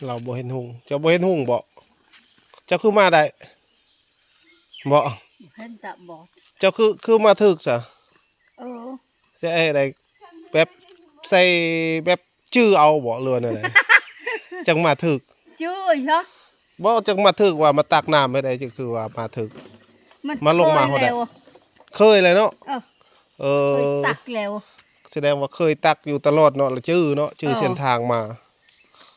ລາວບໍ່ເຫັນຮຸ່ງ. ເຈົ້າບໍ່ເຫັນຮຸ່ງບໍ? ເຈົ້າຄືມາໄດ້ບໍ? ເຫັນຕາບອດ. ເຈົ້າຄື ຄືມາຖືກຊະ? ເອີ ຈະໄດ້ແບບໃສ່ແບບຈື່ເອົາບໍ ຫຼືວ່າແນວໃດ ຈັ່ງມາຖືກ? ຈື່ຊະ. ບໍ່ ຈັ່ງມາຖືກວ່າມາຕັກນ້ຳໃຫ້ໄດ້ ຈັ່ງຄືວ່າມາຖືກ. ມາລົງມາຮອດໃດ? ເຄີຍແລ້ວເນາະ. ເອີ ເອີ ເຄີຍຕັກແລ້ວ. ສະແດງວ່າເຄີຍຕັກຢູ່ຕະຫຼອດເນາະ ລະຈື່ເນາະ ຈື່ເສັ້ນທາງມາ.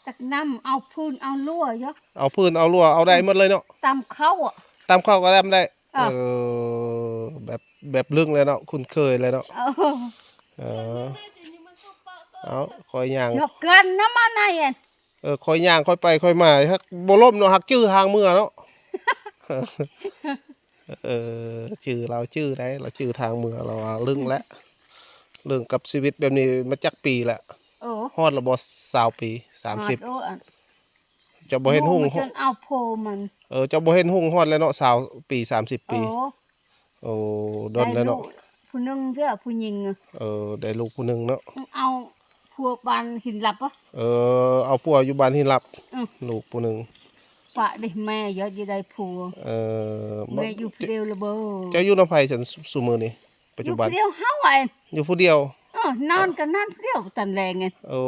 ຕັກນ້ຳ ເອົາພື້ນເອົາລົວເນາະ. ເອົາພື້ນເອົາລົວ ເອົາໄດ້ໝົດເລີຍເນາະ. ຕຳເຂົ້າອະ ຕຳເຂົ້າກໍຕຳໄດ້. ເອີ ເອີ ແບບ ແບບລຶ້ງແລ້ວເນາະ ຄຸ້ນເຄີຍແລ້ວເນາະ. ເອີ ເອີ ເອົາ ຂ້ອຍຍ່າງ ເກັນນຳມາໃນ ເອີ ຂ້ອຍຍ່າງ ຂ້ອຍໄປ ຂ້ອຍມາ ຫາກບໍ່ລົ້ມເນາະ ຫາກຈື່ທາງເມືອເນາະ. ເອີ ຈື່ ລາວຈື່ໄດ໋ ລາວຈື່ທາງເມືອ ລາວວ່າລຶ້ງແລ້ວ ລຶ້ງກັບຊີວິດແບບນີ້ມາຈັກປີແລ້ວ? ເອີ ຮອດລະບໍ່ ຊາວປີ ສາມສິບ? ຮອດ. ໂອ້ ອັນ ເຈົ້າບໍ່ເຫັນຮຸ່ງ ເຈົ້າບໍ່ເຫັນຮຸ່ງຮອດແລ້ວເນາະ ຊາວປີ ສາມສິບປີ. ໂອ້ ດົນແລ້ວເນາະ. ຜູ້ໜຶ່ງເທື່ອ ຜູ້ຍິງ. ເອີ ໄດ້ລູກຜູ້ໜຶ່ງເນາະ. ເອົາຜົວບ້ານຫີນລັບ. ເອີ ເອົາຜົວຢູ່ບ້ານຫີນລັບ. ອື ລູກຜູ້ໜຶ່ງ. ປະເດ້ ແມ່ຢາກໄດ້ຜົວ. ເອີ ແມ່ຢູ່ຜູ້ດຽວລະເບີ. ເຈົ້າຢູ່ນຳໃຜຊັ້ນ ຊຸມື້ນີ້? ປັດຈຸບັນ ຢູ່ຜູ້ດຽວເຮົາ. ເອີ ຢູ່ຜູ້ດຽວ. ເອີ ນອນກໍນອນຜູ້ດຽວຕອນແລງ. ໂອ້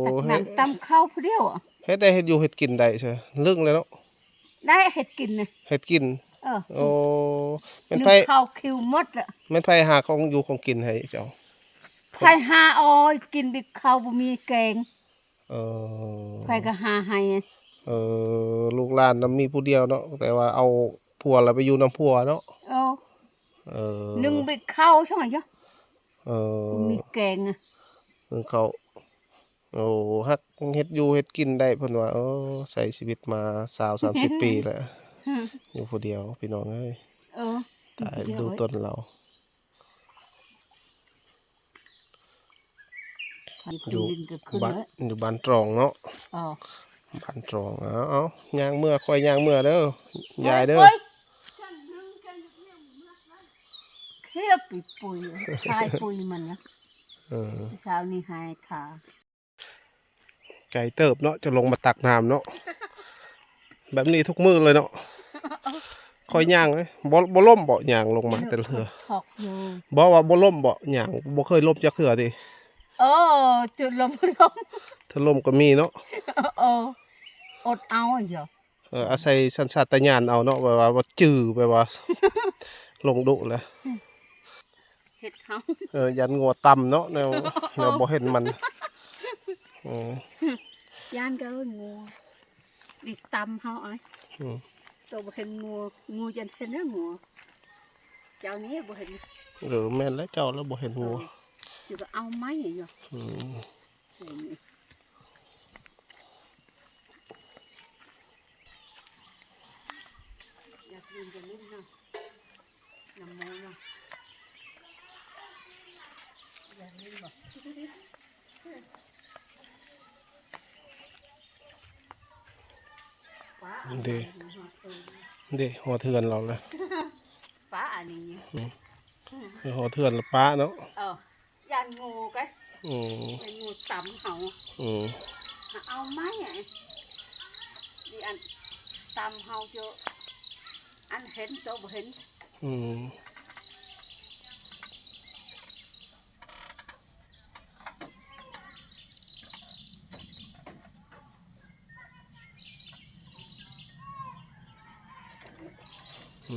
ຕັກນ້ຳຕຳເຂົ້າຜູ້ດຽວ. ເຮັດໄດ້ ເຮັດຢູ່ເຮັດກິນໄດ້ຊະ ລຶ້ງແລ້ວເນາະ. ໄດ້ເຮັດກິນນະ ເຮັດກິນ. ເອີ ໂອ້ ແມ່ນໃຜ ເຂົ້າຄິວໝົດລະ. ແມ່ນໃຜຫາຂອງຢູ່ຂອງກິນໃຫ້ເຈົ້າ? ໃຜຫາ? ໂອ້ຍ ກິນບິບເຂົ້າບໍ່ມີແກງ. ເອີ ໃຜກໍຫາໃຫ້. ເອີ ລູກຫຼານນະມີຜູ້ດຽວເນາະ ແຕ່ວ່າເອົາຜົວລະໄປຢູ່ນຳຜົວເນາະ. ເອີ ເອີ ໜຶ່ງບິບເຂົ້າຊັ້ນຫວະ. ເອີ ບໍ່ມີແກງອະ ໜຶ່ງເຂົ້າ. ໂອ້ ຮັກເຮັດຢູ່ເຮັດກິນໄດ້ ເພິ່ນວ່າ. ໂອ້ ໃຊ້ຊີວິດມາຊາວ ສາມສິບປີແລ້ວ ຢູ່ຜູ້ດຽວ ພີ່ນ້ອງເອີຍ. ເອີ ຕາຍ ດູຕົນລາວ. ຢູ່ບ້ານ ຢູ່ບ້ານຕຣອງເນາະ. ເອີ ບ້ານຕຣອງ. ເອົາ ເອົາ ຍ່າງເມືອ ຂ້ອຍຍ່າງເມືອເດີ ຍາຍເດີ. ເອີຍ ເອີຍ ເຂົຍປຸຍ ຂາຍປຸຍມັນນະ. ເອີ ເຊົ້ານີ້ໃຫ້ທາ ໄກເຕີບເນາະ ຈະລົງມາຕັກນ້ຳເນາະ ແບບນີ້ທຸກມື້ເລີຍເນາະ. ຂ້ອຍຍ່າງເລີຍ ບໍ່ ບໍ່ລົ້ມບໍ ຍ່າງລົງມາແຕ່ລະເທື່ອ. ບໍ່ ວ່າບໍ່ລົ້ມບໍ ຍ່າງບໍ່ເຄີຍລົ້ມຈັກເທື່ອຕິ. ເອີ ຈະລົ້ມ ລົ້ມ ຖ້າລົ້ມກໍມີເນາະ. ເອີ ອົດເອົາຢູ່. ເອີ ອາໄສສັນຊາດຕະຍານເອົາເນາະ ແບບວ່າ ວ່າຈື່ ແບບວ່າລົງດຸແລ້ວ. ເຮັດເຮົາ ເອີ ຢ້ານງົວຕຳເນາະ ແນວ ແນວບໍ່ເຫັນມັນ. ເອີ ຢ້ານກໍງົວນີ້ຕຳເຮົາເອົາ. ອື ໂຕບໍ່ເຫັນງົວ ງົວຢ້ານເຫັນແລ້ວງົວ. ເຈົ້ານີ້ບໍ່ເຫັນ. ເອີ ແມ່ນແລ້ວ ເຈົ້າແລ້ວບໍ່ເຫັນງົວ. ເອີ ຊິໄປເອົາໄມ້ຢູ່. ອື ຢາກຫຼິ້ນກໍຫຼິ້ນເນາະ ນ້ຳໝູເນາະ. ຢາກຫຼິ້ນບໍ່? ເດ້ ເດ້ ຮອດເຮືອນລາວແລ້ວ. ປາອັນນີ້ ອື ຮອດເຮືອນລະປາເນາະ. ເອີ ຢ້ານງູໄກ. ອື ຢ້ານງູຕຳເຮົາ. ອື ເອົາໄມ້ ອັນຕຳເຮົາເຈົ້າ ອັນເຫັນໂຕບໍ່ເຫັນ. ອື ອື